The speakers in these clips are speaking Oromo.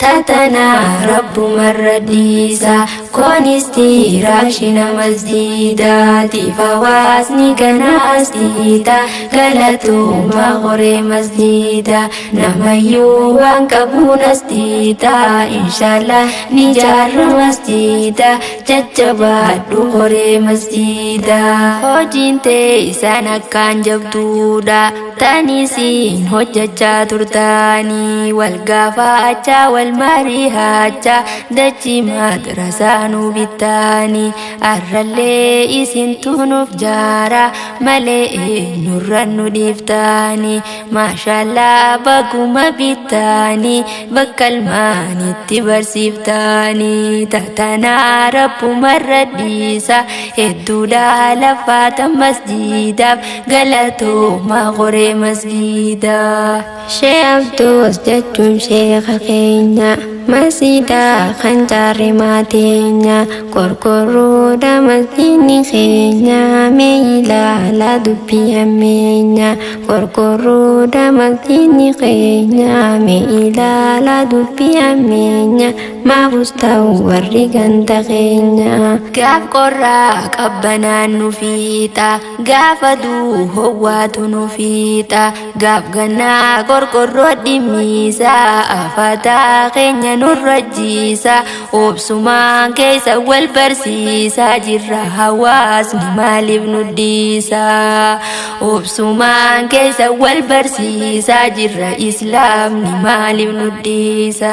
Tatanaa rabbumarra dhiisa koonistiiraashina masjiidaatiif hawaasni ganaas dhiita galatooma qoree masjiida namayyuu waan qabuun as dhiita inshaallah ni jaarra masjiida jajjabaadhu qoree masjiida. Hojiin teessan akkaan jabduudha tanisiin hojjechaa turtaanii wal gaafachaa wal mari'achaa dachii madrasaa nu bittaanii arrallee isintu nuuf jaara malee eenyurra nu dhiiftaanii maashallaa baguma bittaanii bakka ilmaanitti barsiiftaanii tatanaa rabbumarra dhiisa hedduudha lafaata masjiidaaf galatooma qoree masjiidaa. Shee Abduus jechuun sheeka keenya masjiidaa kan jaarre maateenya qorqorroodha masjiidni keenya mee ilaala dubbii hammeenya qorqorroodha masjiidni keenya mee ilaala dubbii hammeenya maafus ta'u warri ganda keenya. Gaaf qorraa qabbanaan nu fiixa gaafa duu howwaatu nu fiixa gaaf gannaa qorqorroo dhimmiisa afataa keenya nurra jiisa obsumaan keessa wal barsiisaa jirra hawaasni maaliif nu dhiisa obsumaan keessa wal barsiisaa jirra islaamni maaliif nu dhiisa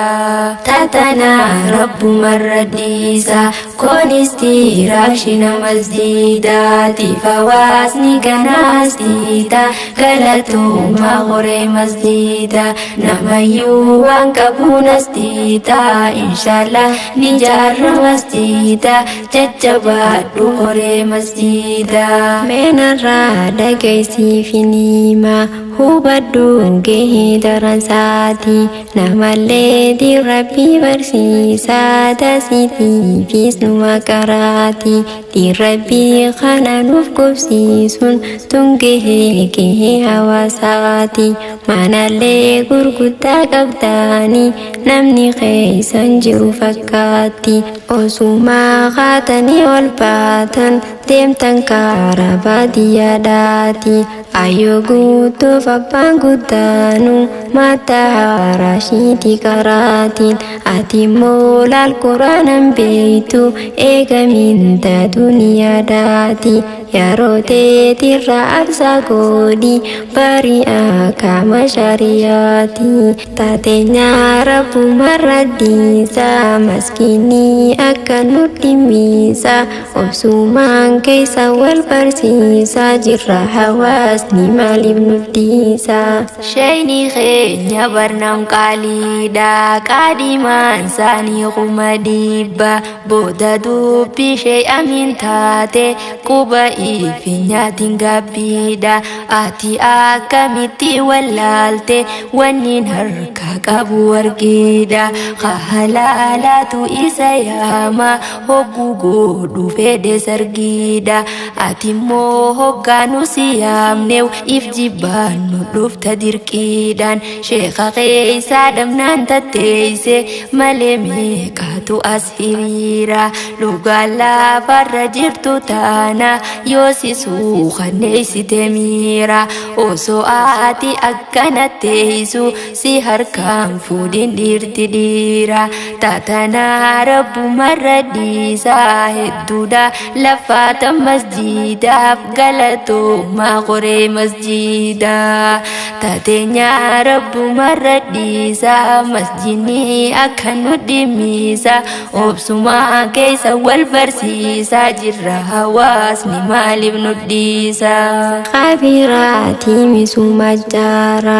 tatanaa rabbumarra dhiisa koonistiiraashina masjiidaatiif hawaasni ganaas dhiita galatooma qoree masjiida namayyuu waan qabuun as dhiita inshaallah ni jaarra masjiida jajjabaadhu qoree masjiida. Meenarraa dhageessiifinima hubadhu gahee daransaati namallee dirrabbii barsiisaa tasiitiifis numa qaraati dirrabbii kana nuuf qubsiisuun tun gahee gahee hawaasaati manallee gurguddaa qabdaanii namni keessan jiru fakkaatti osumaa kaatanii ol baatan deemtan karaa baadiyyaadhaati ayyoo guutuuf abbaan guddaanu mataa haaraashiiti karaatiin ati immoo laal quraanan beeytu eegaminta duniyaadhaati yeroo teetirra arsaa godhi bari'a kama shariyaati taateenya rabbumarra dhiisa maskiinii akka nu dhimmiisa obsumaan keessa wal barsiisaa jirra hawaasni maaliif nu dhiisa. Sheeyni keenya barnaan qaaliidha qaadhimaan isaanii 100,000 booda dubbii shee amiin taate quba ifi nyaatiin gaabbiidha ati akkamitti wallaalte wanniin harka qabu warqiidha halaalaatu isa yaama hogguu godhu fedhe sargiidha ati immoo hoggaanu si yaamnew if jibbaannu dhufta dirqiidhaan sheeka keeysaa dhabnaan tatteeyse malee meeqaatu as hiriira dhugaan lafarra jirtu taana yoo si suukanneessite miira osoo ati akkana teessu si harkaan fuudhin dhiirti dhiira tatanaa rabbumarra dhiisa hedduudha lafaata masjiidaaf galatooma qoree masjiidaa taateenya rabbumarra dhiisa masjiidni akka nu dhimmiisa obsumaa keessa wal barsiisaa jirra hawaasni maaliif nu dhiisa. Kabiraati misuma jaara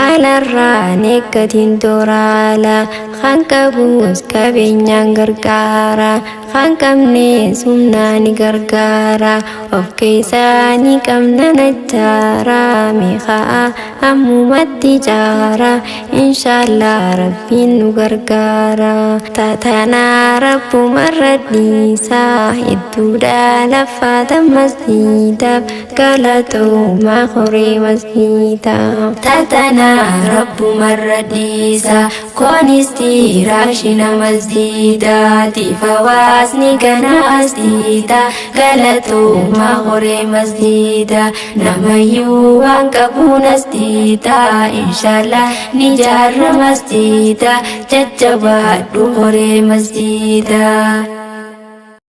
alarraan eeggatiin toraala kan qabus qabeenyaan gargaara kan qabnes humnaan gargaara. gargaara. Of keessaa ni qabna najjaara, meeqaa ammumatti jaara, inshaallah rabbiin nu gargaara. Tatanaa rabbumarra dhiisaa, hedduudha laffaata masjiidaaf, galatoomaa horee masjiidaa. Tatanaa rabbumarra dhiisa, koonistiiraashina masjiidaatiif hawaasni gana asdiida, galatoomaa horee masjiida, namayyuu waan qabuun asdiida, inshaallah ni jaarra masjiida, jajjabaadhu horee masjiida.